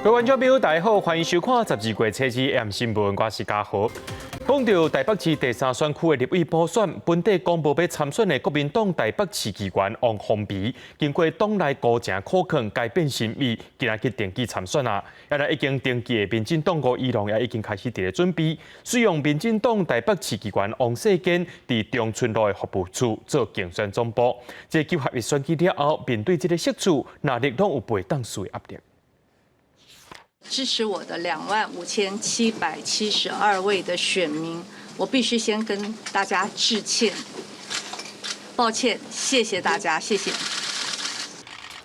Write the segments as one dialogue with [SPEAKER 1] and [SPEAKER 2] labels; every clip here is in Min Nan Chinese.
[SPEAKER 1] 各位觀眾朋友，大家好，歡迎收看12月初二 AM 新聞，我是嘉豪。講到台北市第三選區的立委補選，本底公布欲參選的國民黨台北市議員王鴻薇，經過黨內高層苦勸改變心意，今仔去登記參選啊。抑來已經登記的民進黨吳怡農也已經開始佇咧準備，使用民進黨台北市議員王世堅佇中春路的服務處做競選總部。這九合一選舉了後，面對這个釋出，若力攏有袂當輸的壓力。
[SPEAKER 2] 支持我的25,772位的選民，我必須先跟大家致歉，抱歉，謝謝大家，謝謝。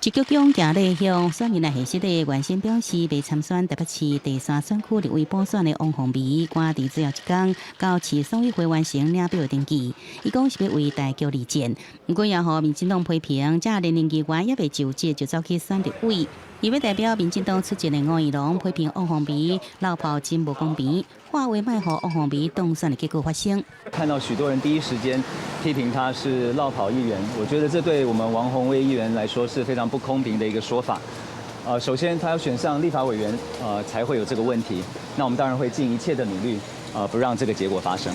[SPEAKER 3] 一鞠躬行禮向選民來賀實的原先表示欲參選台北市第三選區立委補選的王鴻薇，趕佇最後一工到市選委會完成領表登記。伊講是欲為大局而戰，毋過也予民進黨批評，這年齡議員猶未就職就走去選立委。伊欲代表民進黨出戰的吳怡農批評王鴻薇落跑真無公平，話話莫予王鴻薇當選的結果發生。
[SPEAKER 4] 看到許多人第一時間批評他是落跑議員，我覺得這對我們王鴻薇議員來說是非常不公平的一個說法。首先他要選上立法委員，才會有這個問題。那我們當然會盡一切的努力，不讓這個結果發生。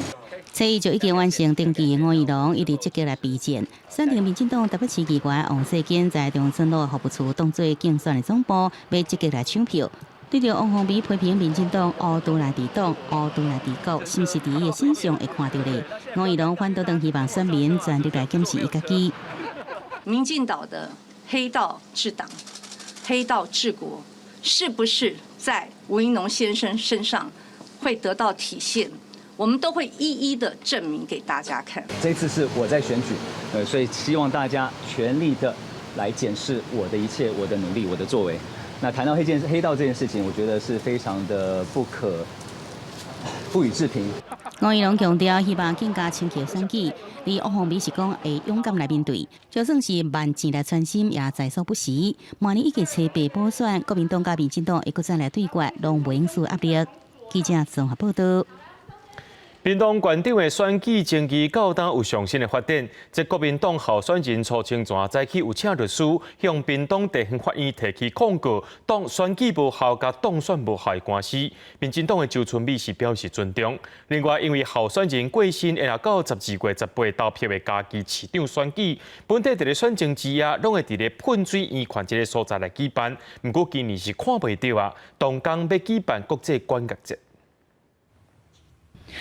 [SPEAKER 3] 初二就已經完成登記的吳怡農，一直積極來備戰。選定民進黨台北市議員王世堅在中春路服務處當做競選的總部，欲積極來搶票。對著王鴻薇批評民進黨烏獨來治黨，烏獨來治國，是毋是佇伊的身上會看著咧？吳怡農反倒當希望選民全力來檢視伊家己。
[SPEAKER 2] 民進黨的黑道治黨、黑道治國，是不是在吳怡農先生身上會得到體現？我們都會一一的證明給大家看。
[SPEAKER 4] 這次是我在選舉，所以希望大家全力的來檢視我的一切、我的努力、我的作為。那談到黑道這件事情，我覺得是非常的不可不予置評。
[SPEAKER 3] 吳怡農強調，希望更加清晰選舉，而王鴻薇是講會勇敢來面對，就算是萬箭來穿心，也在所不惜。明年一月初八補選，國民黨佮民進黨會閣再來對決，攏袂用輸壓力。記者綜合報道。
[SPEAKER 1] 屏東縣長的選舉爭議到今有上新的發展，這國民黨候選人蘇清泉早起有請律師向屏東地方法院提起控告，當選舉無效佮當選無效的官司。民進黨的周春米是表示尊重。另外，因為候選人過身，會到12月18投票的嘉義市長選舉，本底佇咧選前之夜，攏會佇咧噴水圓環這个所在來舉辦。毋過今年是看袂著啊，同工欲舉辦國際管樂節。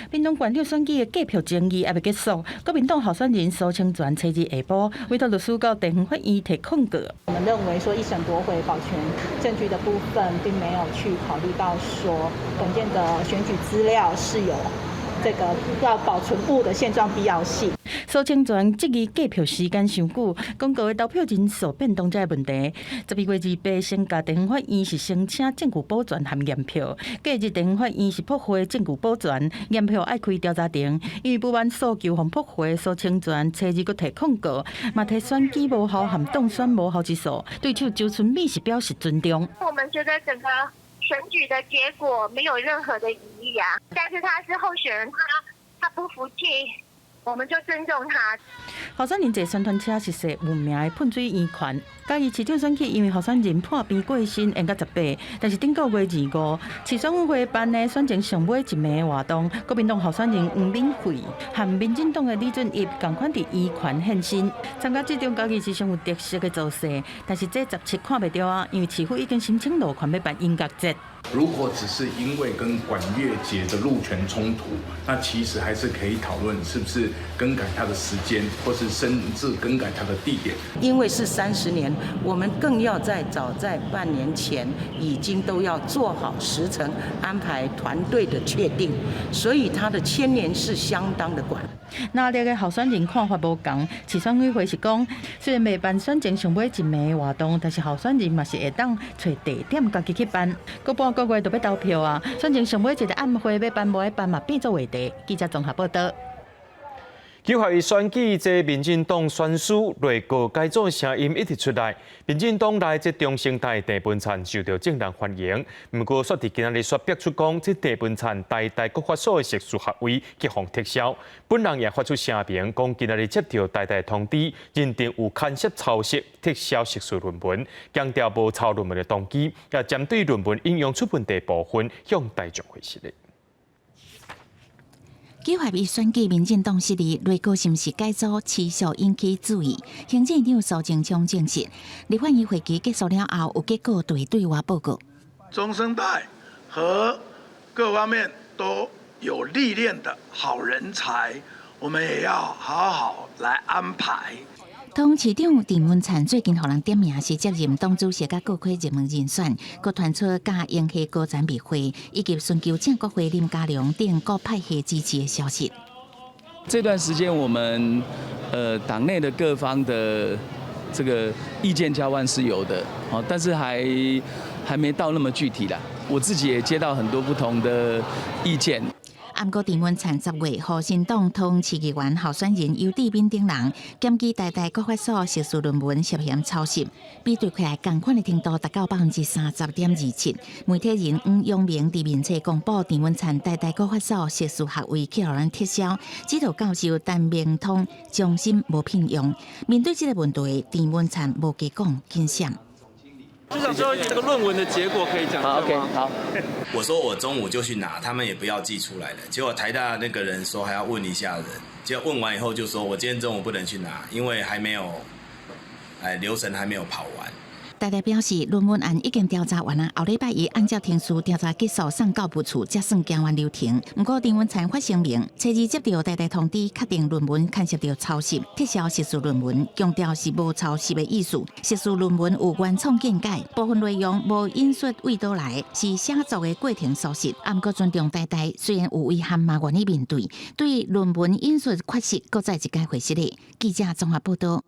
[SPEAKER 5] 屏東縣長選舉的計票爭議猶未結束，國民黨候選人蘇清泉初二下晡委託律師到地方法院提控告。
[SPEAKER 6] 我們認為說一審駁回保全證據的部分，並沒有去考慮到說本件的選舉資料是有這個要保存物的現狀必要性。
[SPEAKER 5] 蘇清泉質疑計票時間傷久，公告的投票人數變動這个問題。12月28先共地方法院是申請證據保全和驗票，隔日地方法院是駁回證據保全，驗票愛開調查庭，因為不滿訴求予駁回，蘇清泉初二閣提控告，嘛提選舉無效和當選無效之訴，對手周春米是表示尊重。
[SPEAKER 7] 我們覺得整個選舉的結果沒有任何的疑義啊，但是他是候選人，他不服氣。我們就尊重他。
[SPEAKER 5] 候選人坐宣傳車是踅有名的噴水圓環。嘉義市長選舉因為候選人破病過身，延到18，但是頂個月25，市選委會辦的選前上尾一暝活動，國民黨候選人黃敏惠和民進黨的李俊逸仝款佇圓環現身，參加這場嘉義市上有特色的造勢，但是這17看袂著啊，因為市府已經申請路權欲辦音樂節。
[SPEAKER 8] 如果只是因為跟管樂節的路權衝突，那其實還是可以討論是不是更改它的時間，或是甚至更改它的地點。
[SPEAKER 9] 因為是30年，我們更要在早在半年前已經都要做好時程安排、團隊的確定，所以它的牽連是相當的廣。
[SPEAKER 5] 藍綠的候選人看法無仝，市選委會是講，雖然袂辦選前上尾一暝活動，但是候選人嘛是會當揣地點家己去辦。閣半個月就欲投票啊，選前上尾一個暗會欲辦無愛辦嘛變做話題。記者綜合報道。
[SPEAKER 1] 九合一選舉，這民進黨選輸內閣改組聲音一直出來。民進黨內這中生代鄭文燦受到眾人歡迎。毋過，煞佇今仔日煞逼出講，這鄭文燦台大國發所的碩士學位去予撤銷。本人也發出聲明，講今仔日接到台大通知，認定有牽涉抄襲，撤銷碩士論文，強調無抄論文的動機，也針對論文引用出問題部分向大眾解釋。
[SPEAKER 3] 九合一選舉，民進黨失利，內閣是毋是改組持續引起注意。行政院長蘇貞昌證實，立法院會期結束了後，有結果對對外報告。
[SPEAKER 10] 中生代和各方面都有歷練的好人才，我們也要好好來安排。
[SPEAKER 3] 桃園市長鄭文燦最近予人點名是接任黨主席佮閣開熱門人選，閣傳出佮英系高層密會以及尋求正國會林佳龍等各派系支持的消息。
[SPEAKER 11] 這段時間，我們黨內的各方的這個意見交換是有的，但是還沒到那麼具體啦。我自己也接到很多不同的意見。
[SPEAKER 3] 毋過鄭文燦10月，予新黨桃園市議員候選人游智敏等人檢舉台大國發所碩士論文涉嫌抄襲，比對起來仝款的程度達到30.27%。媒體人黃陽明佇面冊公布鄭文燦台大國發所碩士學位去予人撤銷，指導教授陳明通終身無聘用。面對這個問題，鄭文燦無加講，緊閃。
[SPEAKER 12] 市長最後這個論文的結果可以講
[SPEAKER 11] 好，OK，好。
[SPEAKER 13] 我說我中午就去拿，他們也不要寄出來了。結果台大那個人說還要問一下人，結果問完以後就說我今天中午不能去拿，因為還沒有，哎，流程還沒有跑完。
[SPEAKER 3] 台大表示，論文案已經調查完啊，後禮拜一按照程序調查結束，送教務處，才算行完流程。毋過鄭文燦發聲明，初二接到台大通知，確定論文牽涉著抄襲，撤銷碩士論文，強調是無抄襲的意思。碩士論文有原創見解，部分內容無引述佗佗來，是寫作的過程屬實。毋過尊重台大，雖然有遺憾嘛，願意面對。對論文引述缺失，閣再一解回釋的。記者綜合報道。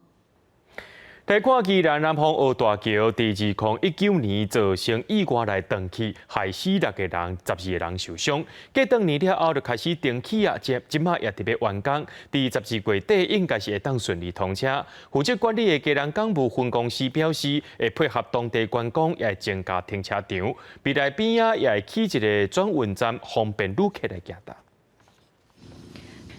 [SPEAKER 1] 來看宜蘭南風澳大橋，佇2019年造成意外來斷去，害死六個人，12個人受傷。過當年了後就開始重啟啊，這這馬也特別完工。佇12月底應該是會當順利通車。負責管理的基隆港務分公司表示，會配合當地觀光，也會增加停車場。未來邊仔也會起一個轉運站，方便旅客來行搭。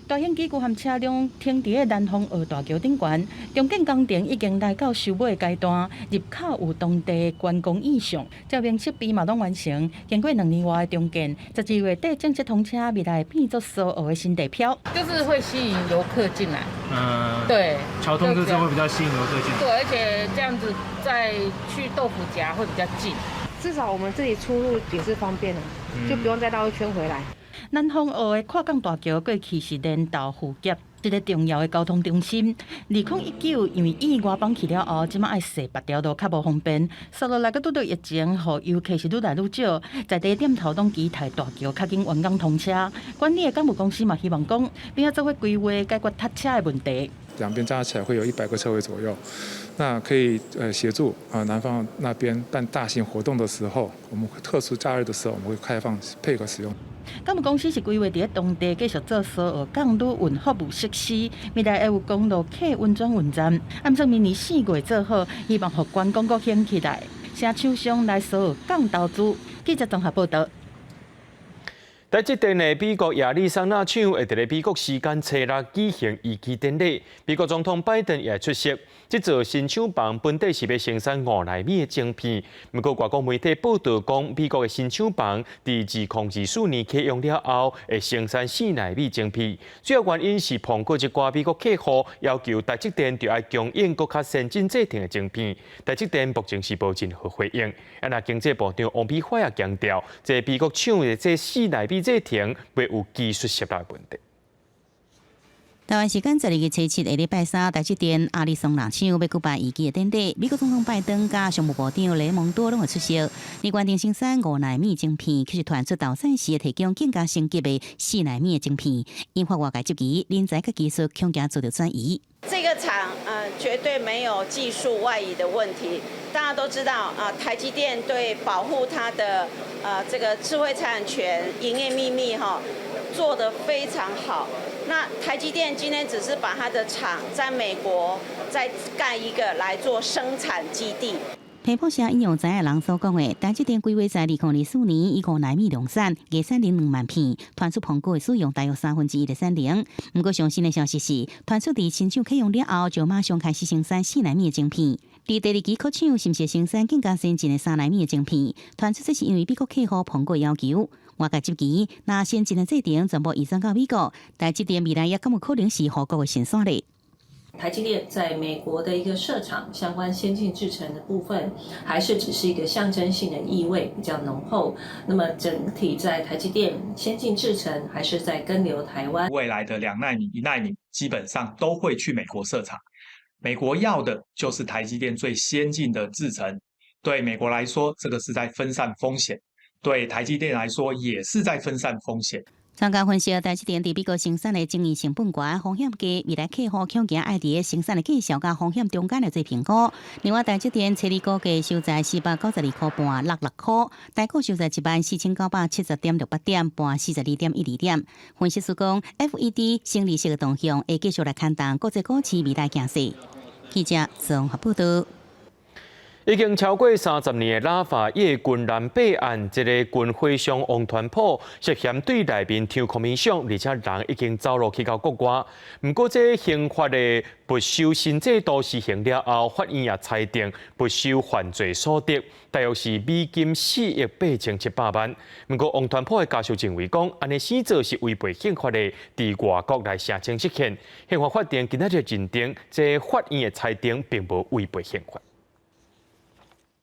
[SPEAKER 5] 大型機具和車輛停佇咧南風澳大橋頂懸，重建工程已經來到收尾階段，入口有當地觀光意象，照明設備嘛攏完成。經過2年外的重建，12月底正式通車，未來變做蘇澳的新地標，
[SPEAKER 14] 就是會吸引遊客進來。對，
[SPEAKER 15] 橋通車會比較吸引遊客進來。
[SPEAKER 14] 對，而且這樣子再去豆腐夾會比較近，
[SPEAKER 16] 至少我們這裡出入也是方便的，就不用再繞一圈回來。
[SPEAKER 5] 南風澳的跨港大橋過去是連豆富夾一個重要的交通中心。2019因為意外崩去了後，這馬愛踅別條路較無方便。紲落來閣拄著疫情，予遊客是愈來愈少，在地店頭攏期待大橋較緊完工通車。管理的港務公司嘛希望講，邊仔做伙規劃解決塞車的問題。
[SPEAKER 15] 兩邊加起來會有100個車位左右，那可以協助啊南方那邊辦大型活動的時候，我們特殊假日的時候，我們會開放配合使用。
[SPEAKER 5] 港務公司是規劃佇咧當地繼續做蘇澳港旅運服務設施，未來會有公路客運轉運站，按算明年4月做好，希望予觀光閣興起來，請廠商來蘇澳港投資。記者綜合報道。
[SPEAKER 1] 台積電的美國亞利桑那廠會佇咧美國時間初六舉行移機典禮，美國總統拜登也會出席。這座新廠房本底是欲生產5納米的晶片，毋過外國媒體報道講，美國的新廠房佇2024年啟用了後，會生產4納米晶片。主要原因是蘋果一寡美國客戶要求台積電著愛供應閣較先進製程的晶片，台積電目前是無任何回應。啊，若經濟部長王美花也強調，這美國廠的這4納米製程袂有技術洩漏的問題。
[SPEAKER 3] 台灣時間12日初七，下禮拜三，台積電亞利桑那廠欲舉辦移機的典禮，美國總統拜登佮商務部長雷蒙多攏會出席。而決定生產5納米晶片，卻是傳出投產時會提供更加升級的4納米的晶片，引發外界質疑，人才佮技術恐驚遭著轉移。
[SPEAKER 17] 這個廠絕對沒有技術外移的問題。大家都知道啊，台積電對保護它的這個智慧財產權、營業秘密哈，做得非常好。那台積電今天只是把它的廠在美國再蓋一個來做生產基地。
[SPEAKER 3] 彭博社引用知影人所講的，台積電規劃在2024年以5納米量產，月產能2萬片，傳出蘋果會使用大約1/3的產能。毋過上新的消息是，傳出佇新廠啟用了後，就馬上開始生產4納米的晶片。佇第二期擴廠是毋是生產更加先進的3納米的晶片？傳出這是因為美國客戶蘋果要求。外界質疑，若先進的製程全部移轉到美國，台積電未來也敢有可能是護國的神山咧？
[SPEAKER 18] 台積電在美國的一個設廠，相關先進製程的部分，還是只是一個象徵性的意味比較濃厚。那麼整體在台積電先進製程，還是在根留台灣。
[SPEAKER 19] 未來的2納米、1納米基本上都會去美國設廠。美國要的就是台積電最先進的製程。對美國來說，這個是在分散風險；對台積電來說，也是在分散風險。
[SPEAKER 3] 專家分析，台積電佇美國生產的經營成本懸，風險低，未來客戶恐驚愛佇生產的價數佮風險中間來做評估。另外，台積電初二股價收在492.566塊，台股收在14,970.68點，盤42.12點。分析師講，FED 升利息的動向會繼續來牽動國際股市未來走勢。記者綜合報道。
[SPEAKER 1] 已經超過30年的拉法葉軍艦弊案，這個軍火商王傳普涉嫌對內面抽 commission，而且人已經走路去到國外。毋過，這刑法的沒收新制度施行了後，法院也裁定沒收犯罪所得，大約是美金4億8700萬。毋過，王傳普的家屬認為講，按呢死做是違背憲法的，佇外國來聲請釋憲。憲法法庭今仔日認定，這法院的裁定並無違背憲法。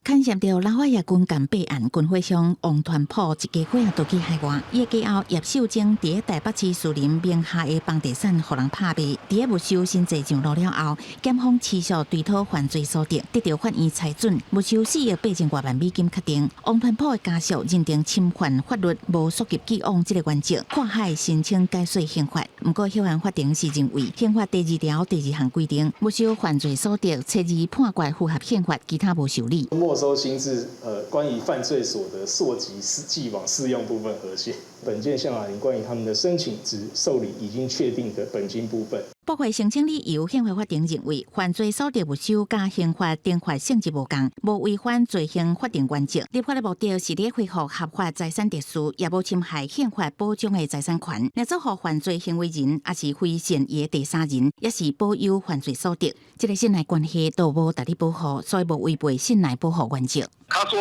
[SPEAKER 20] 牽涉著拉法葉軍艦弊案，軍火商王傳普一家伙仔逃去海外。伊的家後葉秀貞佇台北市士林名下的房地產予人拍賣，佇沒收新制上路了後，檢方持續追討犯罪所得，得著法院裁准沒收4億8千外萬美金確定。王傳普的家屬認定侵犯法律無溯及既往這個原則，跨海申請解說刑法。毋過，許案法庭是認為刑法第二條第二項規定，沒收犯罪所得，初二判決符合憲法，其他無受理。
[SPEAKER 21] 沒收新制，關於犯罪所得溯及既往適用部分核憲。本件向法庭關於他們的申請只受理已經確定的本金部分。
[SPEAKER 20] 駁回申請理由，憲法法庭認為犯罪所得沒收佮刑法懲罰性質無仝，無違反罪刑法定原則。立法的目的是咧恢復合法財產秩序，也無侵害憲法保障的財產權。若做予犯罪行為人，抑是非善意的第三人，也是保有犯罪所得，這个信賴關係都無得到保護，所以無違背信賴保護原則。
[SPEAKER 22] 他說，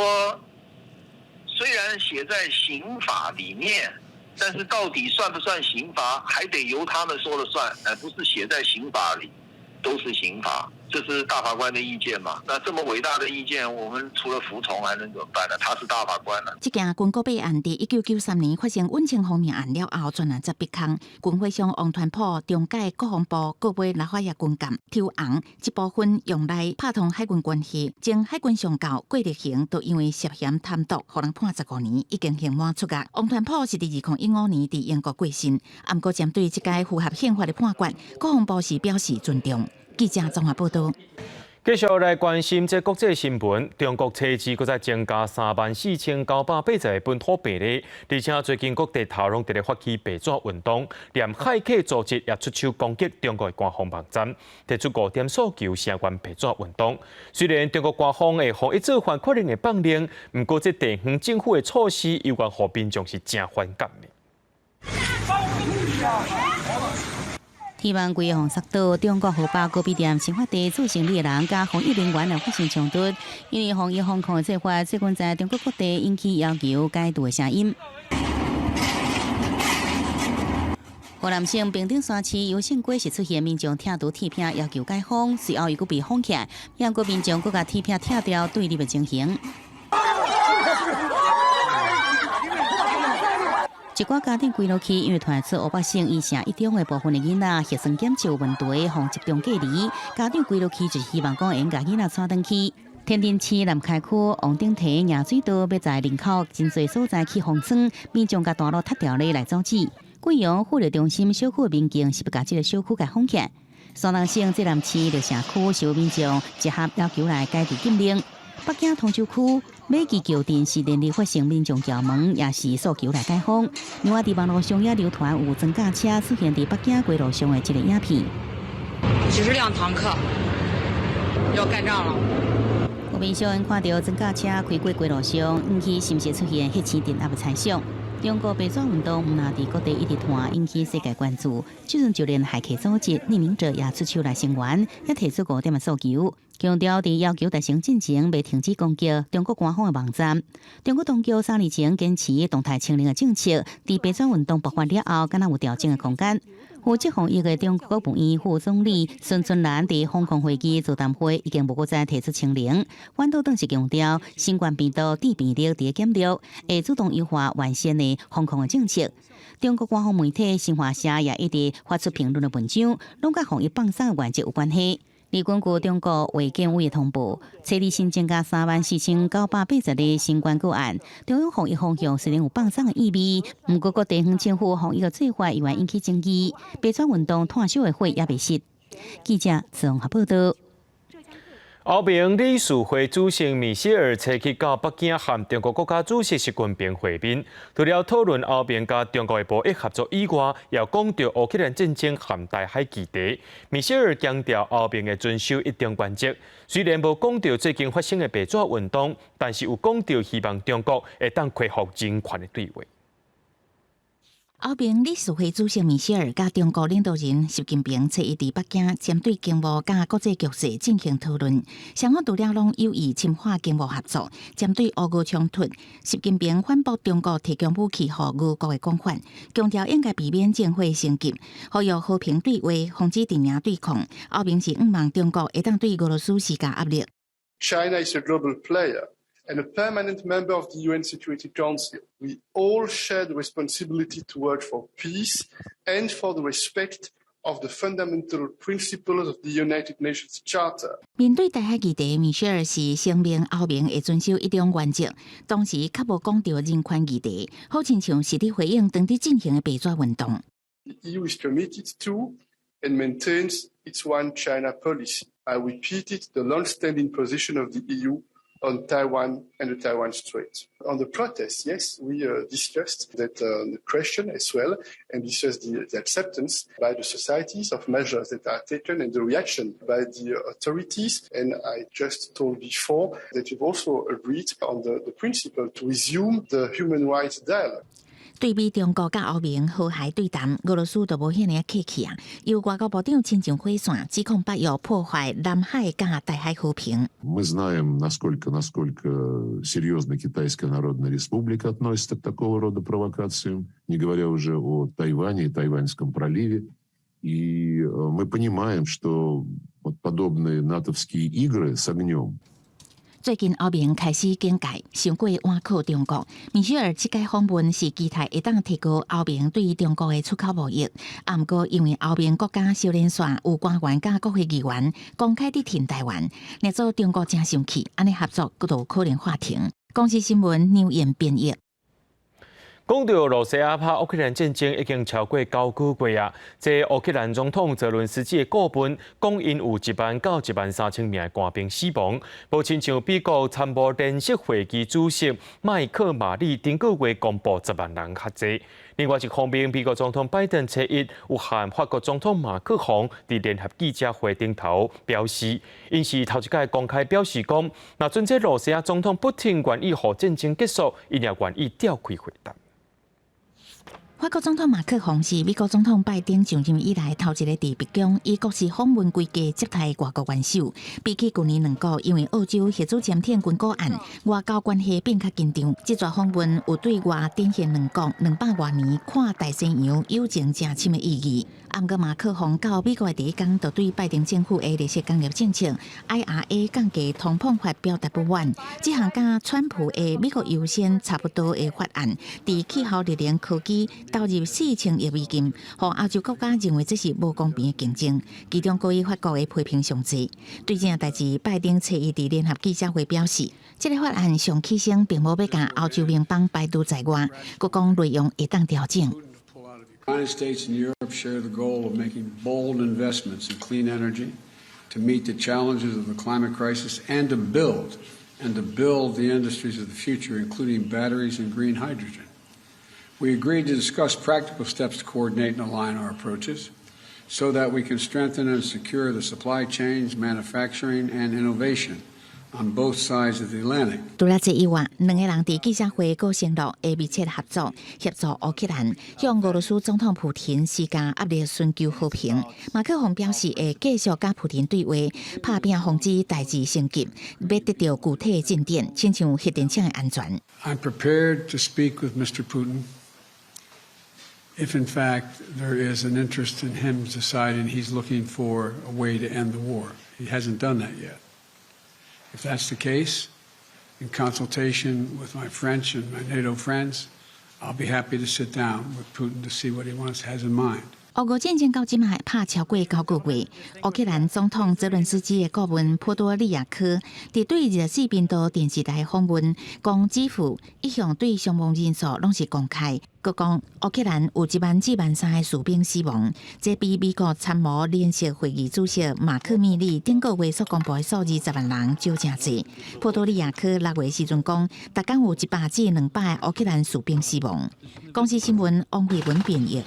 [SPEAKER 22] 雖然寫在刑法裡面，但是到底算不算刑罰，還得由他們說了算，而不是寫在刑法裡都是刑罰。這是大法官的意見嘛？那這麼偉大的意見，我們除了服從還能怎麼辦呢？他是大法官呢。
[SPEAKER 20] 這件軍購弊案佇1993年發生尹清楓命案了後，全案十筆空。軍火商王傳普中介國防部購買拉法葉軍艦抽紅，這部分用來拍通海軍關係。前海軍上校郭力行都因為涉嫌貪瀆，予人判15年，已經刑滿出獄。王傳普是佇2015年佇英國過身，毋過針對這个符合憲法的判決，國防部是表示尊重。記者綜合報道。
[SPEAKER 1] 繼續來關心這國際新聞，中國初二閣再增加34,980個本土病例，而且最近各地頭攏佇咧發起白紙運動，連駭客組織也出手攻擊中國的官方網站，提出五點訴求聲援白紙運動。雖然中國官方的防疫做法可能會放寬，毋過這地方政府的措施猶原予民眾是誠反感的。
[SPEAKER 3] 天網規予塞倒，中國河北高碑店新發地做生理的人佮防疫人員來發生衝突，因為防疫防控的做法，最近在中國各地引起要求解除的聲音。河南省平頂山市游勝街是出現民眾拆除鐵片要求解封，隨後又閣被封起來，毋過民眾閣共鐵片拆掉對立的情形。一寡家長規落去，因為傳出湖北省醫社一中的部分的囡仔核酸檢測有問題，予集中隔離。家長規落去就是希望講會用共囡仔帶轉去。天津市南開區王頂堤堰水道欲在人口真濟所在起封村，民眾共大路拆掉咧來阻止。貴陽婦幼中心小區的民警是欲共這个小區共封起來。山東省濟南市綠城區受民眾集合要求來解除禁令。北京通州區馬其橋鎮是連日發生民眾撬門，也是訴求來解封。另外，佇網路上也流傳有裝甲車出現佇北京街路上的這个影片。
[SPEAKER 2] 幾十輛坦克要幹仗了。
[SPEAKER 3] 有民眾看著裝甲車開過街路上，引起是毋是出現血腥鎮壓的猜想。中國白紙運動毋但佇各地一直傳，引起世界關注。這陣就連駭客組織匿名者也出手來聲援，也提出五點的訴求，強調佇要求達成進程，袂停止攻擊中國官方的網站。中國當局三年前堅持動態清零的政策，佇白紙運動爆發了後，敢若有調整的空間。負責防疫的中國國務院副總理孫春蘭佇防控會議座談會已經無閣再提出清零，反倒轉是強調新冠病毒致病力佇減弱，會主動優化原先的防控的政策。中國官方媒體新華社也一直發出評論的文章，攏佮防疫放鬆的原則有關係。而根據中國衛健委的通報，初二新增加34,980例新冠個案。中央防疫方向雖然有放鬆的意味，毋過各地方政府防疫的做法依然引起爭議。白紙運動炭燒的火也未熄。記者綜合報道。
[SPEAKER 1] 歐盟理事會主席米歇爾初七到北京和中國國家主席習近平會面，除了討論歐盟佮中國的貿易合作以外，也講著烏克蘭戰爭和台海議題。米歇爾強調歐盟會遵守一中原則，雖然無講著最近發生的白紙運動，但是有講著希望中國會當恢復人權的對話。
[SPEAKER 20] 歐盟理事會主席米歇爾佮中國領導人習近平初一佇北京針對經貿佮國際局勢進行討論，雙方除了攏有意深化經貿合作，針對烏俄衝突，習近平反駁中國提供武器予俄國的講法，強調應該避免戰火升級，呼籲和平對話，防止陣營對抗。歐盟是向望中國會當對俄羅斯施加壓力。
[SPEAKER 4] China is a global player and a permanent member of the UN Security Council. We all share the responsibility to work for peace and for the respect of the fundamental principles of the United Nations Charter.
[SPEAKER 20] 面對台海議題，米歇爾是聲明歐盟會遵守一中原則，當時較無講著人權議題，好親像是佇回應當地進行的白紙運動。
[SPEAKER 4] The EU is committed to and maintains its One China policy. I repeated the long-standing position of the EU on Taiwan and the Taiwan Strait. On the protests, yes, we discussed that the question as well, and discussed the acceptance by the societies of measures that are taken and the reaction by the authorities. And I just told before that we've also agreed on the principle to resume the human rights dialogue.
[SPEAKER 20] 對比中國佮歐盟和諧對談，俄羅斯就無遐爾仔客氣啊！由外交部長親像火線，指控北約破壞南海佮台海和平。
[SPEAKER 23] Мы знаем, насколько серьезно Китайская Народная Республика относится к такого рода провокациям, не говоря уже о Тайване и Тайваньском проливе. И мы понимаем, что вот подобные натовские игры с огнем
[SPEAKER 20] 最近歐盟開始警戒，傷過倚靠中國。米歇爾這擺訪問是期待會當提高歐盟對中國的出口貿易。啊，毋過因為歐盟國家小連線有官員佮國會議員公開佇挺台灣，捏造中國誠生氣，按呢合作閣就可能喊停。公視新聞劉燕編譯。
[SPEAKER 1] 講著羅西亞拍烏克蘭戰爭已經超過9個月啊！這烏克蘭總統澤倫斯基的顧問講，𪜶有1萬到1萬3千名的官兵死亡，無親像美國參謀聯席會議主席麥克馬里頂個月公布10萬人較濟。另外一方面，美國總統拜登初一有和法國總統馬克宏佇聯合記者會頂頭表示，𪜶是頭一擺公開表示講，若準這羅西亞總統普丁願意予戰爭結束，𪜶也願意召開會談。
[SPEAKER 20] 法國總統馬克宏是美國總統拜登上任以來頭一个佇白宮以國事訪問規格接待外國元首。比起舊年兩國因為澳洲核子潛艇軍購案，外交關係變較緊張。這逝訪問有對外展現兩國200外年跨大西洋友情誠深的意義。毋過馬克宏到美國的第一工，就對拜登政府的綠色工業政策 IRA 降低通膨法表達不滿。這項佮川普的美國優先差不多的法案，佇氣候熱能科技投入4000億美金，予歐洲國家認為這是無公平的競爭。其中，閣以法國的批評上濟。對這件代誌，拜登初一佇聯合記者會表示，這个法案上起先並無欲共歐洲盟邦排除在外，閣講內容會當調整。
[SPEAKER 24] The United States and Europe share the goal of making bold investments in clean energy to meet the challenges of the climate crisis and to build an and to build the industries of the future, including batteries and green hydrogen. We agreed to discuss practical steps to coordinate and align our approaches so that we can strengthen and secure the supply chains, manufacturing, and innovation on both sides of the Atlantic.
[SPEAKER 20] 除了這以外，兩个人佇記者會閣承諾會密切合作，協助烏克蘭向俄羅斯總統普廷施加壓力，尋求和平。馬克宏表示會繼續佮普廷對話，拍拚防止代誌升級，欲得著具體進展，親像核電廠的安全。
[SPEAKER 24] I'm prepared to speak with Mr. Putin if, in fact, there is an interest in him deciding he's looking for a way to end the war. He hasn't done that yet. If that's the case, in consultation with my French and my NATO friends, I'll be happy to sit down with Putin to see what he wants, has in mind.
[SPEAKER 20] 烏俄戰爭到這馬拍超過9個月，烏克蘭總統澤倫斯基的顧問波多利亞科佇對24頻道電視台訪問，講基輔一向對傷亡人數攏是公開，閣講烏克蘭有1萬至13,000個士兵死亡，這比美國參謀聯席會議主席馬克米利頂個月所公布的數字10萬人少誠濟。波多利亞科6月時陣講，逐工有100至200個烏克蘭士兵死亡。公視新聞王慧文編譯。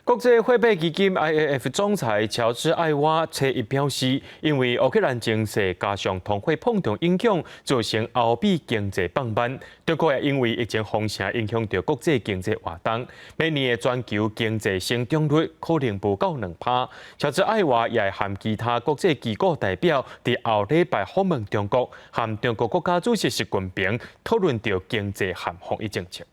[SPEAKER 1] 國際貨幣基金 IMF 總裁喬治艾娃初一表示，因為烏克蘭情勢加上通貨膨脹影響，造成歐美經濟放慢。中國也因為疫情封城影響著國際經濟活動，明年的全球經濟成長率可能無夠2%。喬治艾娃也和其他國際機構代表佇後禮拜訪問中國，和中國國家主席習近平討論著經濟和防疫政策。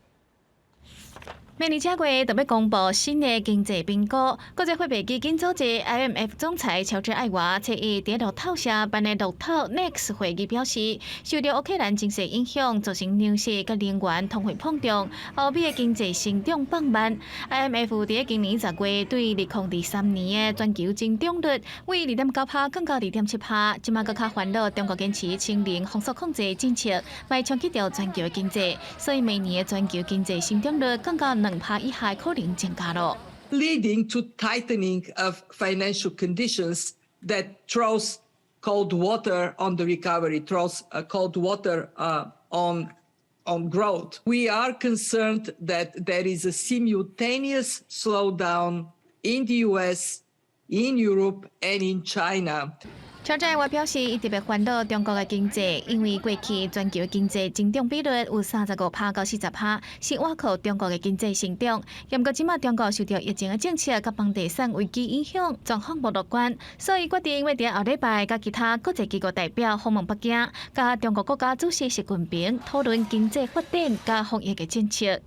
[SPEAKER 6] 明年這月就欲公布新的經濟評估，國際貨幣基金組織 IMF 總裁喬治艾娃初一佇路透社辦的路透 Next 會議表示，受著烏克蘭情勢影響，造成糧食佮能源通貨膨脹，歐美的經濟成長放慢。IMF 佇今年10月對2023年的全球增長率為2.9%降到2.7%，這馬閣較煩惱中國堅持清零封鎖控制政策，會衝擊著全球的經濟，所以明年的全球經濟成長率降到2%以下可能增加囉。
[SPEAKER 7] Leading to tightening of financial conditions that throws cold water on the recovery, throws cold water on growth. We are concerned that there is a simultaneous slowdown in the US, in Europe, and in China.
[SPEAKER 6] 喬治艾娃表示，伊特別煩惱中國的經濟，因為過去全球經濟增長比率有35%到40%，是倚靠中國的經濟成長。毋過這馬中國受著疫情的政策佮房地產危機影響，狀況無樂觀，所以決定欲佇後禮拜佮其他國際機構代表訪問北京，佮中國國家主席習近平討論經濟發展佮防疫的政策。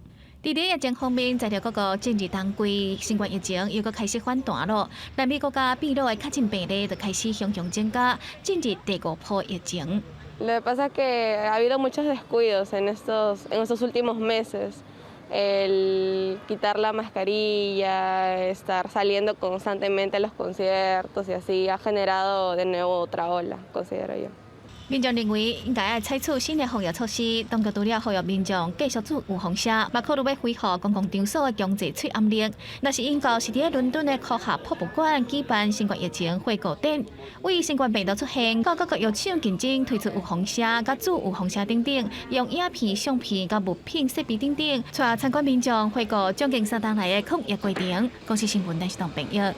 [SPEAKER 6] 佇咧疫情方面，隨著各國進入冬季，新冠疫情又閣開始反彈囉。南美國家秘魯的確診病例就開始雄雄增加，進入第五波疫情。
[SPEAKER 8] Lo que pasa es que ha habido muchos descuidos en estos últimos meses. El quitar la mascarilla, estar saliendo constantemente a los conciertos y así ha generado de nuevo otra ola, considero yo.
[SPEAKER 6] 民眾認為應該愛採取新的防疫措施，當局除了呼籲民眾繼續注預防射，嘛考慮欲恢復公共場所的強制喙罨令。若是英國是佇倫敦的科學博物館舉辦新冠疫情回顧展，為新冠病毒出現，各國藥廠競爭推出預防射、佮注預防射等等，用影片、相片佮物品設備等等，帶參觀民眾回顧將近3冬來的抗疫過程。公視新聞電視台編譯。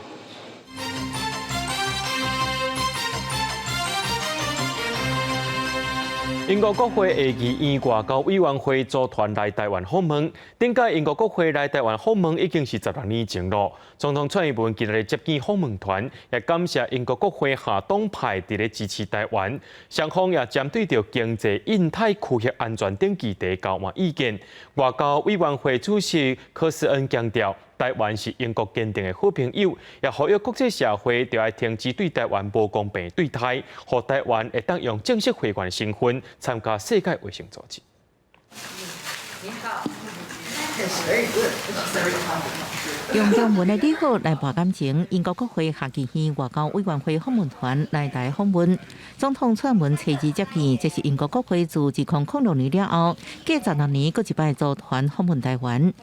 [SPEAKER 1] 英國國會下議院外交委員會組團來台灣訪問，頂屆英國國會來台灣訪問已經是16年前囉。總統蔡英文今日接見訪問團，也感謝英國國會下黨派佇咧支持台灣，雙方也針對著經濟、印太區域安全等議題交換意見。外交委員會主席柯斯恩強調，台灣是英國堅定的好朋友，也呼籲國際社會著愛停止對台灣無公平對待，予台灣會當用正式會員身份參加世界衛生組織。
[SPEAKER 9] 你好。用中文的你好來博感情，英國國會下議院外交委員會訪問團來台訪問，總統蔡英文初二接見，這是英國國會自2006年了後，隔16年閣一擺組團訪問台灣。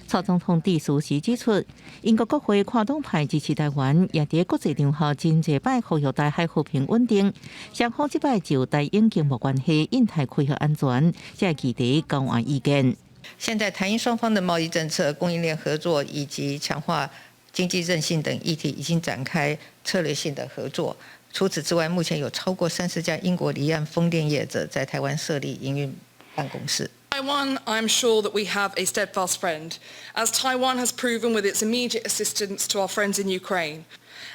[SPEAKER 9] 蔡總統致辭時指出，英國國會跨黨派支持台灣，也佇國際場合真濟擺呼籲台海和平穩定。雙方這擺就台英經貿關係、印太區域安全這個議題交換意見。
[SPEAKER 10] 現在台英雙方的貿易政策、供應鏈合作以及強化經濟韌性等議題已經展開策略性的合作。除此之外，目前有超過30家英國離岸風電業者在台灣設立營運辦公室。
[SPEAKER 11] Taiwan, I am sure that we have a steadfast friend, as Taiwan has proven with its immediate assistance to our friends in Ukraine.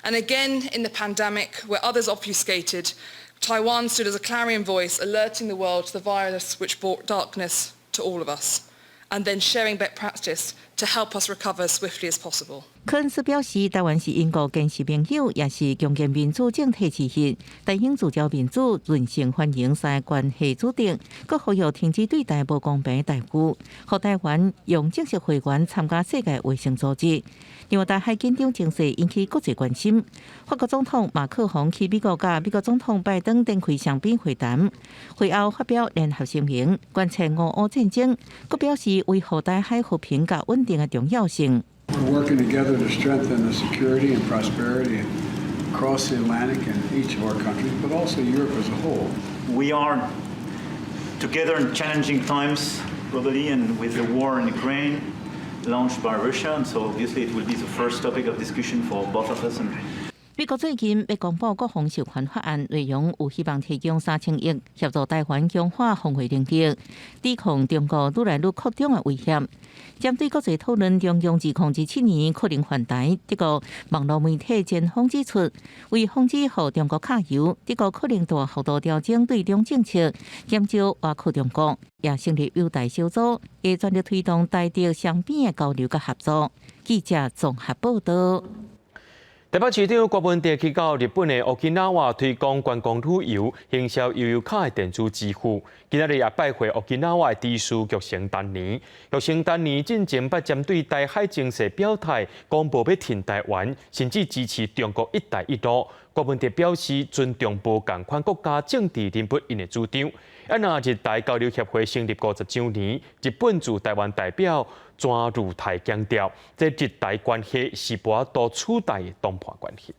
[SPEAKER 11] And again, in the pandemic, where others obfuscated, Taiwan stood as a clarion voice, alerting the world to the virus which brought darkness to all of us, and then sharing best practice to help us recover as swiftly as possible.
[SPEAKER 9] 柯恩斯表示，台灣是英國堅實盟友，也是強健民主政體之一。台英聚焦民主、韌性繁榮三個關係主軸，閣呼籲停止對台無公平待遇，予台灣用正式會員參加世界衛生組織。另外，台海緊張情勢引起國際關心。法國總統馬克宏去美國，佮美國總統拜登展開雙邊會談，會後發表聯合聲明，關切俄烏戰爭，閣表示維護台海和平佮穩定的重要性。
[SPEAKER 24] We're working together to strengthen the security and prosperity across the Atlantic in each of our countries, but also Europe as a whole.
[SPEAKER 12] We are together in challenging times globally and with the war in Ukraine launched by Russia, and so obviously it will be the first topic of discussion for both of us. And
[SPEAKER 9] 美國最近欲公布國防授權法案，內容有希望提供3000億協助台灣強化防衛能力，抵抗中國愈來愈擴張的威脅。針對國際討論中共2027年可能犯台，德國網路媒體前鋒指出，為防止予中國揩油，德國可能大幅度調整對中政策，減少倚靠中國，也成立友台小組，會全力推動台德雙邊的交流佮合作。記者綜合報道。
[SPEAKER 1] 台北市長郭文哲去到日本的 Okinawa 推廣觀光旅遊、行銷悠遊卡的電子支付。今仔日也拜會 Okinawa 的知事菊城丹尼。菊城丹尼進前捌針對台海情勢表態，講無欲挺台灣，甚至支持中國一帶一路。郭文哲表示尊重無仝款國家政治人物𪜶的主張。啊，若日台交流協會成立50週年，日本駐台灣代表泉如泰強調，這日台關係是無法度取代的黨派關係。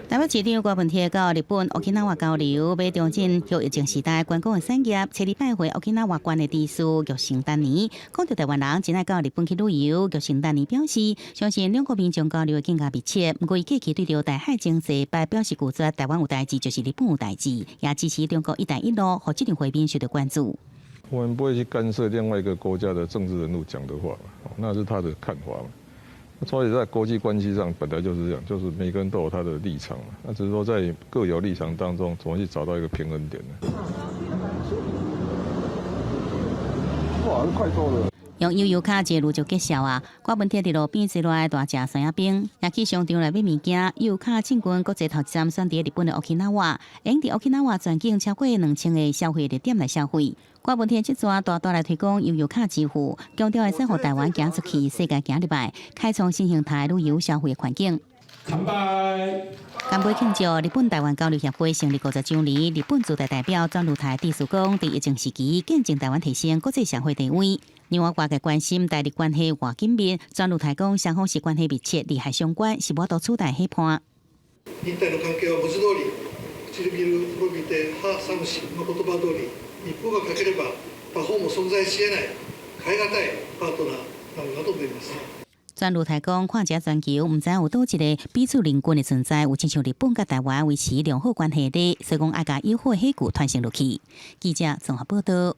[SPEAKER 3] 台北市長郭文鐵到日本 Okinawa 交流，欲重振後疫情時代觀光的產業，初二拜會 Okinawa 縣的知事菊城丹尼，講著台灣人真愛到日本去旅遊。菊城丹尼表示，相信兩國民眾交流會更加密切。毋過，伊過去對著台海情勢捌表示拒絕，台灣有代誌就是日本有代誌，也支持中國一帶一路，予這場會面受到關注。
[SPEAKER 13] 我們不會去干涉另外一個國家的政治人物講的話，那是他的看法嘛。所以在國際關係上本來就是這樣，就是每個人都有他的立場嘛。那只是說在各有立場當中，怎麼去找到一個平衡點呢？
[SPEAKER 4] 哇，快到了！
[SPEAKER 3] 用悠遊卡接入就結束啊！郭文鐵佇路邊坐落來大食山仔冰，也去商場內買物件。悠遊卡進軍國際頭一站選佇日本的 Okinawa，會佇 Okinawa 全境超過2000個消費熱點來消費。郭文鐵這逝大大來推廣悠遊卡支付，強調會使予台灣行出去，世界行入來，開創新形態旅遊消費的環境。
[SPEAKER 4] 乾杯！
[SPEAKER 3] 乾杯慶祝日本台灣交流協會成立50週年，日本駐台代表泉如泰致詞講，佇疫情時期見證台灣提升國際社會地位。另外，外界關心台日關係偌緊密，泉如泰講雙方是關係密切、利害相關，是無法度取代伙伴。
[SPEAKER 25] 日台の関係は文字通り、唇滅びて歯寒しの言葉通り、日本が欠ければ他方も存在し得ない代え難いパートナーなのだと思います。
[SPEAKER 3] 泉如泰講，看這全球，毋知有佗一个彼此鄰近的存在，有親像日本佮台灣維持良好關係的，所以講愛共友好伙具傳承落去。記者綜合報道。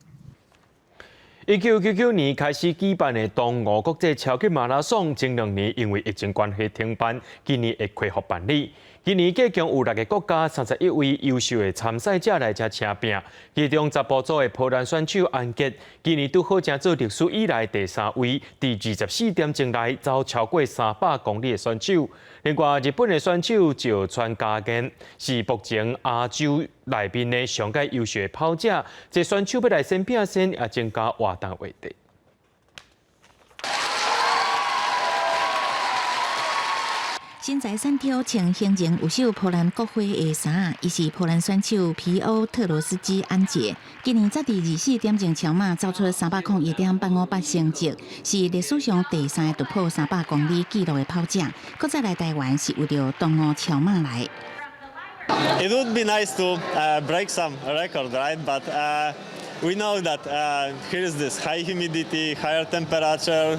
[SPEAKER 1] 1999年開始舉辦的東吳國際超級馬拉松，前2年因為疫情關係停辦，今年會恢復辦理。今年計共有六個國家31位優秀的參賽者來遮拚拼，其中查埔組的波蘭選手安傑，今年拄好成做歷史以來第三位，佇24點鐘內走超過300公里的選手。另外，日本的選手石川佳彦是目前亞洲內面的上蓋優秀的跑者，這選手欲來先拼先，也增加活動話題。
[SPEAKER 20] 身材瘦挑，穿形容有繡波蘭國花的衫，伊是波蘭選手皮歐特羅斯基安傑。今年才佇24點鐘超馬走出301.858成績，是歷史上第三个突破300公里紀錄的跑者。閣再來台灣是為著東吳超馬來。
[SPEAKER 5] It would be nice to break some record, right? But we know that here is this high humidity, higher temperature.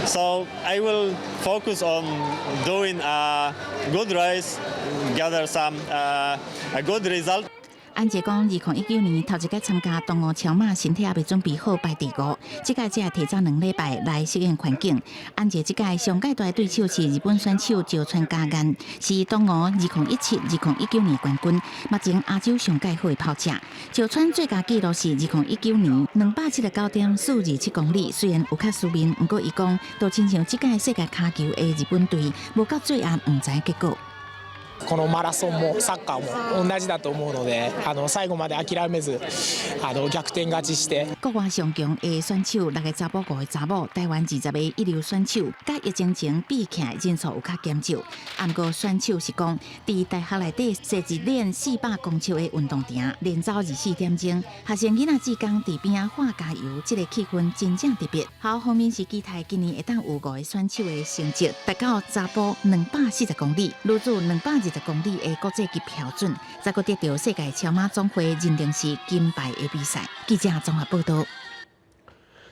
[SPEAKER 5] So I will focus on doing a good race, gather some a good result.
[SPEAKER 20] 安傑講，2019年頭一擺參加東吳超馬，身體猶未準備好，排第五。這擺才會提早2禮拜來適應環境。安傑這擺上蓋大對手是日本選手石川佳彥，是東吳2017、2019年冠軍，目前亞洲上蓋好的跑者。石川最佳紀錄是2019年279.427公里，雖然有較輸面，毋過伊講，就親像這擺世界跤球的日本隊，無到最後毋知結果。
[SPEAKER 14] このマラソンもサッカーも同じだと思うので、最後まで諦めず、逆転勝ちして。
[SPEAKER 20] 國外上強的選手，六个查埔，五个查某，台灣20个一流選手，佮疫情前比起來人數有較減少。毋過選手是講，佇大學內底設一練400公尺的運動場，連走24點鐘，學生囡仔志工佇邊仔喊加油，這個氣氛真正特別。學校方面是期待今年會當有五個選手的成績達到查埔240公里，女子220公里的國際級標準，才閣得著世界超馬總會認定是金牌的比賽。記者綜合報導。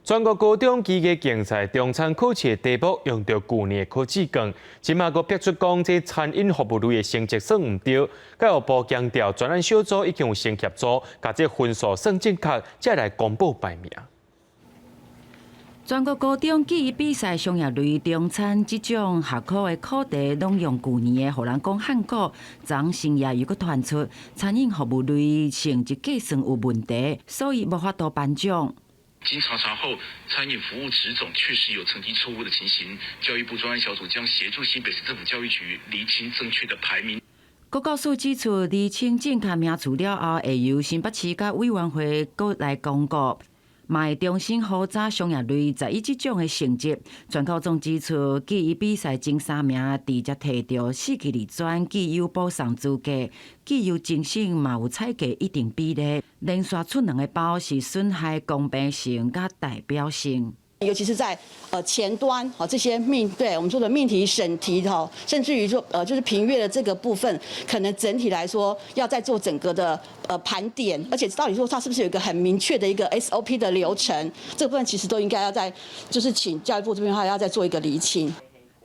[SPEAKER 1] 全國高中機械競賽中餐考試的題目用著舊年的考試卷，這馬閣逼出講這餐飲服務類的成績算毋對。教育部強調，專案小組已經有先協助，共這分數算正確，才來公布排名。
[SPEAKER 15] 全國高中技藝比賽商業類中餐這種學科的考題，攏用舊年的，予人講罕古，昨深夜又閣傳出餐飲服務類成績計算有問題，所以無法度頒獎。
[SPEAKER 16] 經查查後，餐飲服務職種確實有成績錯誤的情形，教育部專案小組將協助新北市政府教育局釐清正確的排名。
[SPEAKER 15] 國教署指出，釐清正確名次了後，會由新北市佮委員會閣來公告。嘛會重新核查商業類11這種的成績。全教總指出，技藝比賽前三名直接提著四級二專技優保送資格，技優精省嘛有採計一定比例，連續出兩个包是損害公平性佮代表性。
[SPEAKER 17] 尤其是在前端，好這些命對我們說的命題審題哈，甚至於說就是評閱的這個部分，可能整體來說要再做整個的盤點，而且到底說它是不是有一個很明確的一個 SOP 的流程，這部分其實都應該要在就是請教育部這邊的話要再做一個釐清。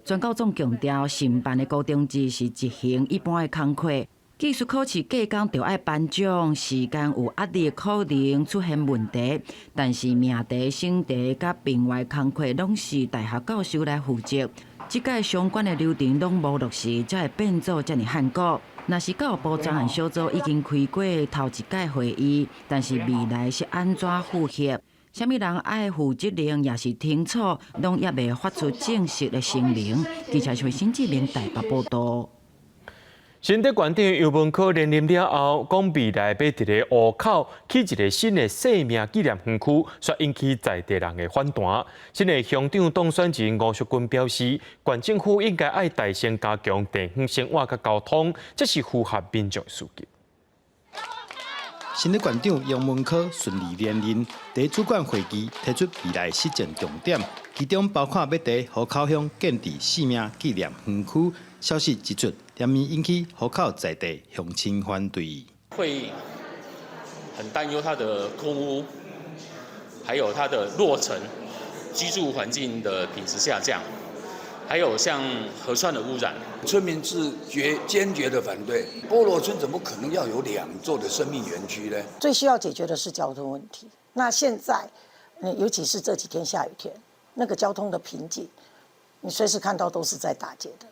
[SPEAKER 15] 全教總強調，承辦的高中只是執行一般的工課。技術考試隔工就愛頒獎，時間有壓力，可能出現問題。但是命題、審題佮評閱工課攏是大學教授來負責，這屆相關的流程攏無落實，才會變做遮爾罕古。若是教育部專案小組已經開過頭一屆會議，但是未來是按怎符合？啥物人愛負責任，也是清楚，攏猶未發出正式的聲明。記者新志明台北報導。
[SPEAKER 1] 新竹縣長游文可連任了後，講未來欲佇咧湖口起一个新的生命紀念園區，煞引起在地人的反彈。新的鄉長當選人吳淑君表示，縣政府應該愛帶先加強地方生活佮交通，這是符合民眾需求。
[SPEAKER 26] 新竹縣長游文可順利連任，佇主管會議提出未來施政重點，其中包括欲佇湖口鄉建置生命紀念園區。消息一出，連綿引起湖口在地鄉親反對。
[SPEAKER 27] 會很擔憂它的空污，還有它的落塵、居住環境的品質下降，還有像河川的污染。
[SPEAKER 28] 村民是堅決的反對。波羅村怎麼可能要有兩座的生命園區呢？
[SPEAKER 29] 最需要解決的是交通問題。那現在，尤其是這幾天下雨天，那個交通的瓶頸，你隨時看到都是在打結的。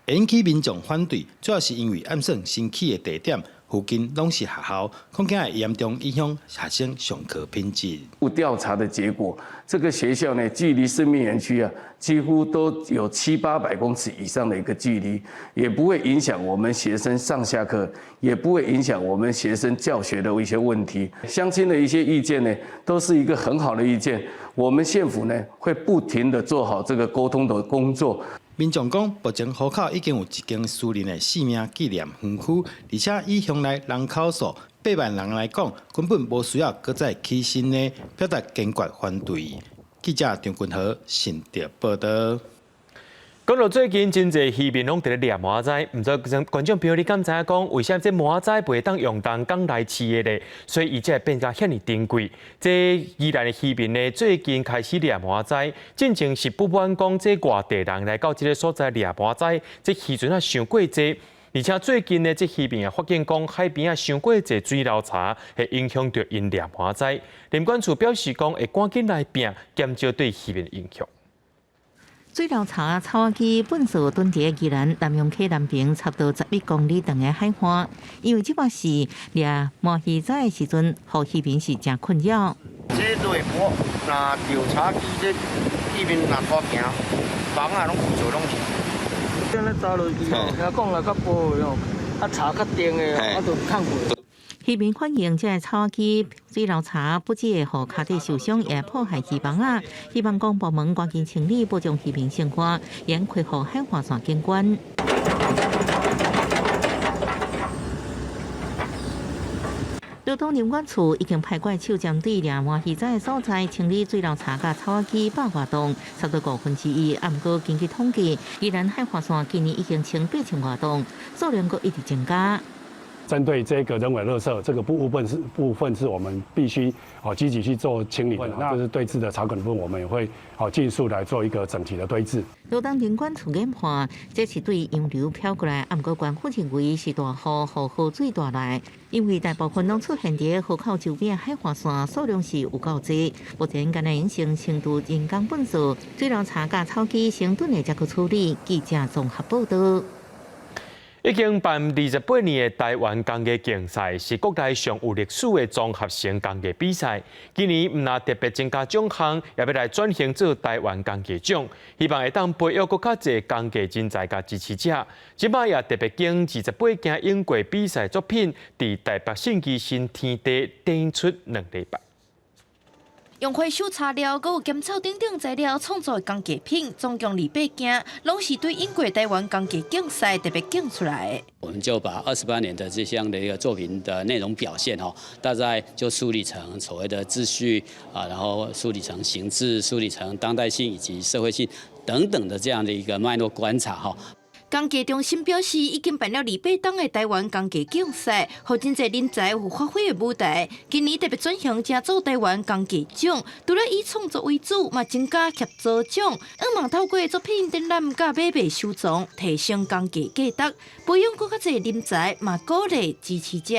[SPEAKER 26] 引起民眾反對，主要是因為按算新起的地點附近攏是學校，恐驚會嚴重影響學生上課品質。
[SPEAKER 30] 有調查的結果，這個學校呢，距離生命園區啊，幾乎都有七八百公尺以上的一個距離，也不會影響我們學生上下課，也不會影響我們學生教學的一些問題。鄉親的一些意見呢，都是一個很好的意見。我們縣府呢，會不停的做好這個溝通的工作。
[SPEAKER 26] 民眾講，目前河口已經有一間私人的生命紀念園區，而且以鄉內人口數8萬人來講，根本無需要閣再起新的，表達堅決反對。記者張君和新竹報道。
[SPEAKER 1] 講到最近真濟漁民攏佇咧掠蟆仔，毋知觀眾朋友你敢知影講，為啥這蟆仔袂當用人工來飼的咧？所以伊才會變甲遐爾珍貴。這宜蘭的漁民呢，最近開始掠蟆仔，進前是不滿講這外地人來到這个所在掠蟆仔，這漁船仔傷過濟，而且最近呢，這漁民也發現講海邊仔傷過濟水流柴，會影響著𪜶掠蟆仔。林管處表示講，會趕緊來拼，減少對漁民影響。
[SPEAKER 9] 水流柴、草仔機糞埽囤佇宜蘭南洋溪南爿差不多11公里長的海岸，因為這擺是掠鰻魚仔的時陣，予漁民是誠困擾。
[SPEAKER 2] 這落雨，若著草機，這地面若拖行，房仔攏做攏是。
[SPEAKER 6] 這咧砸落去吼，聽講來較薄的吼，啊柴較重的，啊就抗過。
[SPEAKER 9] 漁民反映，這个草仔機水流柴不只會予跤底受傷，也破壞魚網仔。希望公部門趕緊清理，保障漁民生活，應恢復海岸線景觀。羅東林管處已經派怪手針對掠鰻魚仔的所在清理水流柴佮草仔機百外棟，差不多1/5。啊，毋過根據統計，宜蘭海岸線今年已經清8000外棟，數量閣一直增加。
[SPEAKER 7] 針對這個人為垃圾，這個部分是我們必須哦積極去做清理的，那就是堆置的草埂部分，我們也會哦盡速來做一個整體的堆置。
[SPEAKER 9] 羅東林管處研判，這是對洋流飄過來，啊，毋過官府認為是大雨予河水帶來，因為大部分攏出現佇河口周邊海岸線，數量是有夠濟。目前干焦用先清除人工糞埽，水流柴佮草機先頓下才去處理。記者綜合報道。
[SPEAKER 1] 已經辦28年的台灣工藝競賽，是國內上有歷史的綜合性工藝比賽。今年毋但特別增加獎項，也欲來轉型做台灣工藝獎，希望會當培育閣較濟工藝人才佮支持者。這擺也特別揀28件湧過比賽作品，佇台北信義新天地展出2禮拜。
[SPEAKER 8] 用回收材料、閣有甘草等等材料創作的工藝品，總共28件，攏是對英國台灣工藝競賽特別揀出來的。
[SPEAKER 10] 我們就把28年的這項的一個作品的內容表現，哈，大概就梳理成所謂的秩序啊，然後梳理成形制，梳理成當代性以及社會性等等的這樣的一個脈絡觀察，哈。
[SPEAKER 8] 工藝中心表示，已經辦了28冬的台灣工藝競賽，予真濟人才有發揮的舞台。今年特別轉型，成做台灣工藝獎，除了以創作為主，嘛增加協助獎，向望透過作品展覽佮買賣收藏，提升工藝價值，培養閣較濟人才，嘛鼓勵支持者。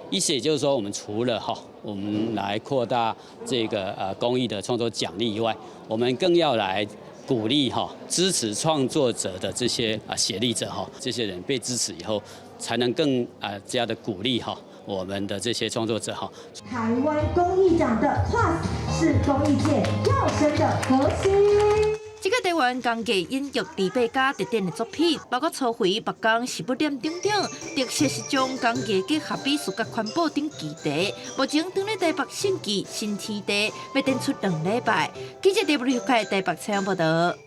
[SPEAKER 10] 意思也就是說，我們除了哈，我們來擴大這個工藝的創作獎勵以外，我們更要來鼓勵哈，支持創作者的這些啊協力者哈，這些人被支持以後，才能更啊這樣的鼓勵哈我們的這些創作者哈。
[SPEAKER 18] 台灣工藝獎的 Plus 是工藝界躍升的核心。
[SPEAKER 8] 這個台灣工藝引入28家特展的作品，包括粗肥、木工、食物鏈等等，特色是將工藝結合美術佮環保等議題。目前佇咧台北信義新天地，欲展出2禮拜。記者 W 台北採訪報道。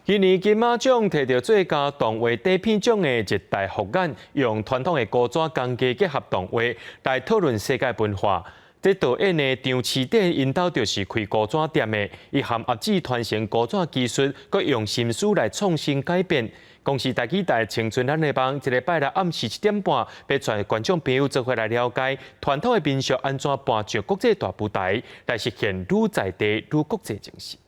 [SPEAKER 1] 今年金馬獎提著最佳動畫短片獎的一代復眼，用傳統的古紙工藝結合動畫來討論世界文化。這導演的張娸典𪜶兜就是開古紙店的，伊含阿姊傳承古紙技術，閣用心思來創新改變。公視台語台青春咱的夢，這禮拜六暗時7點半，欲帶觀眾朋友做伙來了解傳統的民俗按怎搬上國際大舞台，來實現愈在地愈國際精神。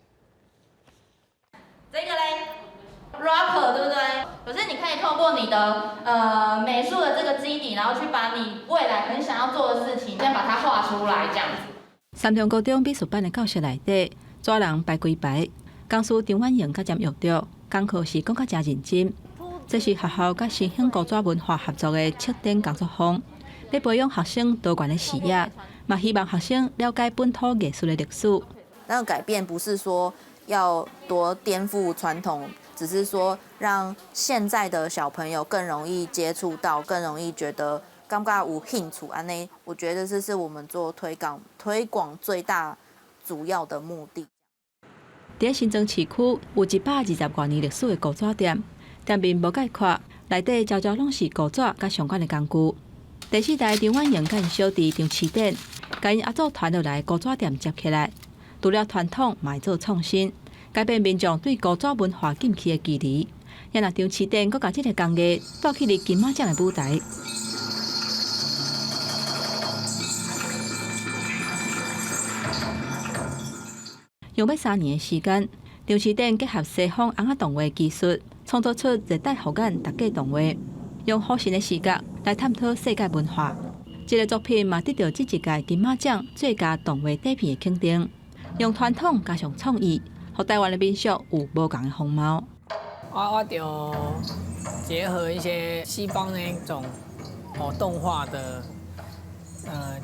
[SPEAKER 19] 這個咧，rocker 對不對？可是你可以透過你的美術的這個基底，然後去把你未來很想要做的事情，先把它畫出來，這樣子。
[SPEAKER 21] 三重高中美術班的教室內底，紙人排規排，講師張婉瑩佮詹玉玉講課時講甲誠認真。這是學校佮新興古紙文化合作的策展工作坊，欲培養學生多元的視野，嘛希望學生了解本土藝術的歷史。
[SPEAKER 22] 那個改變不是說要多顛覆傳統，只是說讓現在的小朋友更容易接觸到，更容易覺得感覺有興趣按呢，我覺得這是我們做推廣最大主要的目的。
[SPEAKER 21] 佇新莊市區有120外年歷史的古紙店，店面無概括，內底悄悄攏是古紙佮相關的工具。第四代張婉瑩佮𪜶小弟張市典，共𪜶阿祖傳落來古紙店接起來，除了傳統，嘛會做創新，改變民眾對古紙文化禁忌的距離。也若張市典閣共這个工藝帶去佇金馬獎的舞台。用欲3年的時間，張市典結合西方尪仔動畫技術，創作出熱帶護眼特價動畫，用虎神的視角來探討世界文化。這个作品嘛得到這一屆金馬獎最佳動畫短片的肯定。用傳統加上創意，予台灣的民俗有無仝的風貌。
[SPEAKER 3] 我就結合一些西方那種動畫的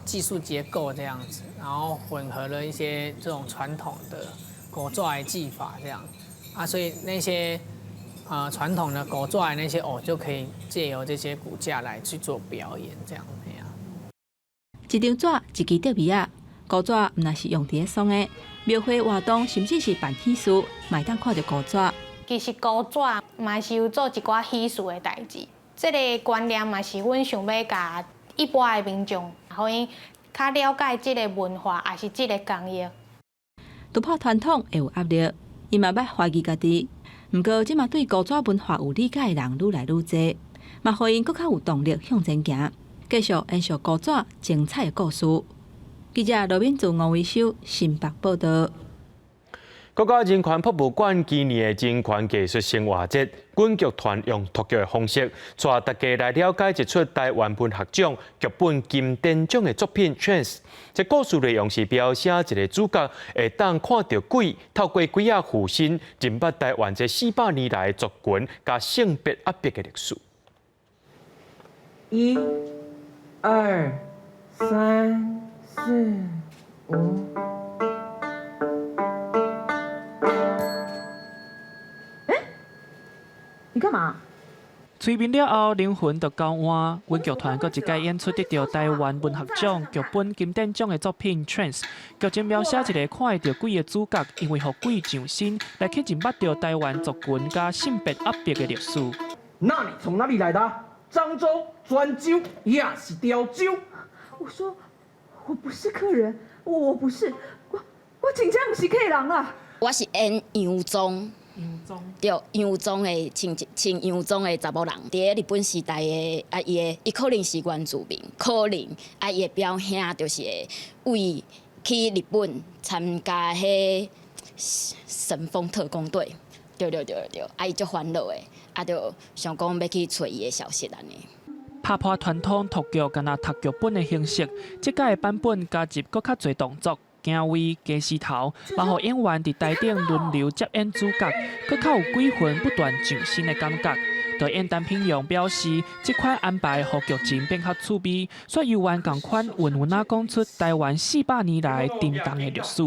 [SPEAKER 3] 技術結構這樣子，然後混合了一些這種傳統的古紙的技法這樣啊，所以那些傳統的古紙那些偶就可以借由這些骨架來去做表演這樣。
[SPEAKER 21] 一張紙，一支竹篾仔，古紙毋但是用佇咧爽的，廟會活動甚至是辦喜事，嘛會當看著古紙。
[SPEAKER 4] 其實古紙嘛是有做一寡喜事的代誌，這个觀念嘛是阮想欲共一般的民眾，予𪜶較了解這个文化，抑是這个工藝。
[SPEAKER 21] 突破傳統會有壓力，伊嘛捌懷疑家己。毋過這馬對古紙文化有理解的人愈來愈濟，嘛予𪜶閣較有動力向前行，繼續延續古紙精彩的故事。記者羅敏祖、吳維修新北報導。
[SPEAKER 1] 國家人權博物館今年的人權藝術生活節，阮劇團用讀劇的方式，帶大家來了解一齣台灣文學獎劇本金典獎的作品《Trance》。這故事內容是描寫一个主角會當看著鬼，透過鬼仔附身，認捌台灣這400年來族群佮性別壓迫的歷史。
[SPEAKER 5] 一、二、三、四、五。
[SPEAKER 11] 你幹嘛？
[SPEAKER 12] 催眠了後，靈魂就交換。阮劇團閣一擺演出得著台灣文學獎劇本金典獎的作品《Trance》，劇情描寫一个看會著鬼的主角，因為予鬼上身，來去認捌著台灣族群佮性別壓迫的歷史。
[SPEAKER 13] 那你從哪裡來的？漳州、泉州，抑是潮州？
[SPEAKER 11] 我說我不是客人，我不是，我真正毋是客人啦。
[SPEAKER 14] 我是演楊宗。對，洋裝的穿穿洋裝的查某人，佇咧日本時代的啊，伊的伊可能是原住民，可能啊，伊的表兄就是會為去日本參加彼神風特攻隊，對對對對，啊，伊足煩惱的，啊，就想講欲去揣伊的消息按呢。
[SPEAKER 12] 拍破傳統讀劇敢若讀劇本的形式，這擺的版本加入閣較濟動作。鏡位、家私頭，嘛予演員佇台頂輪流接演主角，閣較有鬼魂不斷上身的感覺。導演陳品陽表示，這款安排予劇情變較趣味，煞猶原仝款穩穩仔講出台灣400年來沉重的歷史。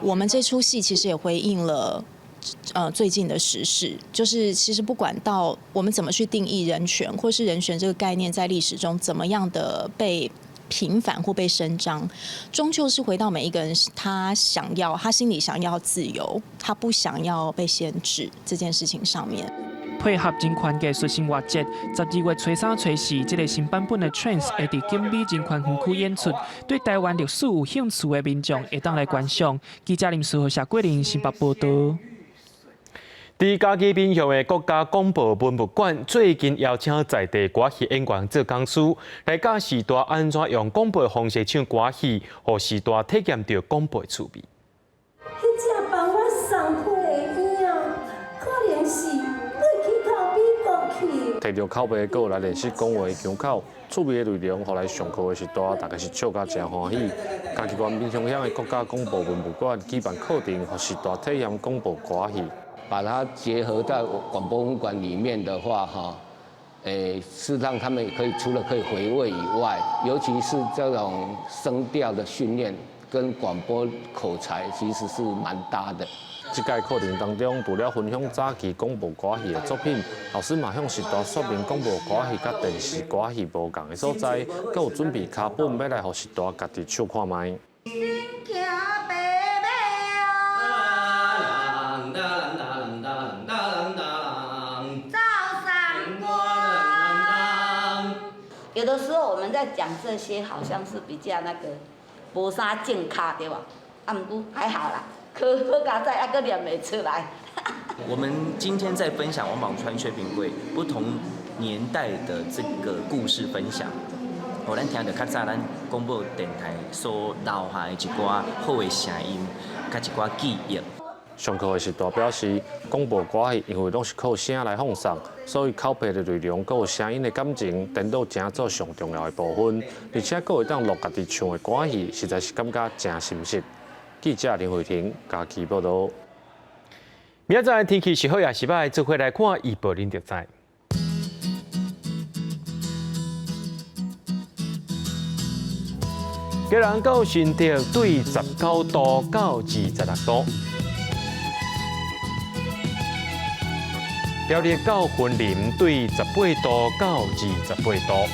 [SPEAKER 23] 我們這齣戲其實也回應了，最近的時事，就是其實不管到我們怎麼去定義人權，或是人權這個概念在歷史中怎麼樣的被平反或被伸張，終究是回到每一個人，他想要，他心裡想要自由，他不想要被限制這件事情上面。
[SPEAKER 12] 配合人權藝術生活節，12月初三、初四，這个新版本的《Trance》會佇景美人權園區演出，對台灣歷史有興趣的民眾會當來觀賞。記者林書豪、謝桂玲新北報導。
[SPEAKER 1] 佇嘉義民雄的國家廣播文物館最近邀請在地歌戲演員做講師，來教序大按怎用廣播的方式唱歌戲，予序大體驗著廣播的趣味。
[SPEAKER 18] 彼隻幫我送批的嬰仔，可能是飛去到美國去。
[SPEAKER 24] 提著口白稿來練習講話的腔口，趣味的內容，予來上課的序大，大家是笑甲誠歡喜。嘉義縣民雄鄉的國家廣播文物館舉辦課程，予序大體驗廣播歌戲。
[SPEAKER 25] 把它結合在廣播文館裡面的話，哈，是讓他們可以除了可以回味以外，尤其是這種聲調的訓練跟廣播口才其實是蠻搭的。
[SPEAKER 24] 這屆課程當中，除了分享早期廣播歌戲的作品，老師嘛向序大說明廣播歌戲佮電視歌戲無仝的所在，閣有準備卡本欲來予序大家己唱看覓。
[SPEAKER 2] 的時候我們在講這些，好像是比較那個無啥正確，對吧？啊，毋過還好啦，可好佳哉，猶閣念會出來。
[SPEAKER 15] 我們今天在分享王寶釧薛平貴不同年代的這個故事分享，予咱聽著較早咱廣播電臺所留下的一寡好的聲音，佮一寡記憶。
[SPEAKER 24] 上課的時代表示，廣播歌戲因為攏是靠聲來放送，所以口白的內容閣有聲音的感情，顛倒成做上重要的部分，而且閣會當錄家己唱的歌戲，實在是感覺誠心實。記者林慧婷嘉義報導。
[SPEAKER 1] 明仔載天氣是好抑是䆀，做伙來看預報，恁就知。基隆到新竹對19度到26度，苗栗到雲林對18度到28度，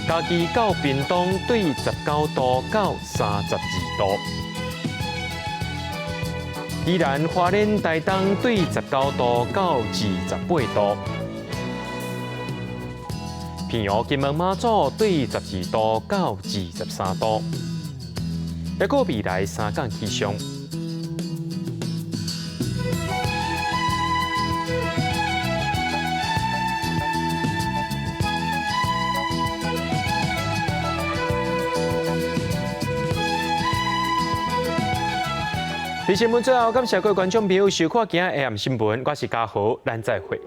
[SPEAKER 1] 嘉義到屏東對19度到32度，宜蘭花蓮台東對19度到28度。平陽金門馬祖對12度到23度，抑閣未來三工氣象。佇新聞最後，感謝各位觀眾朋友收看今仔下暗新聞，我是家豪，咱再會。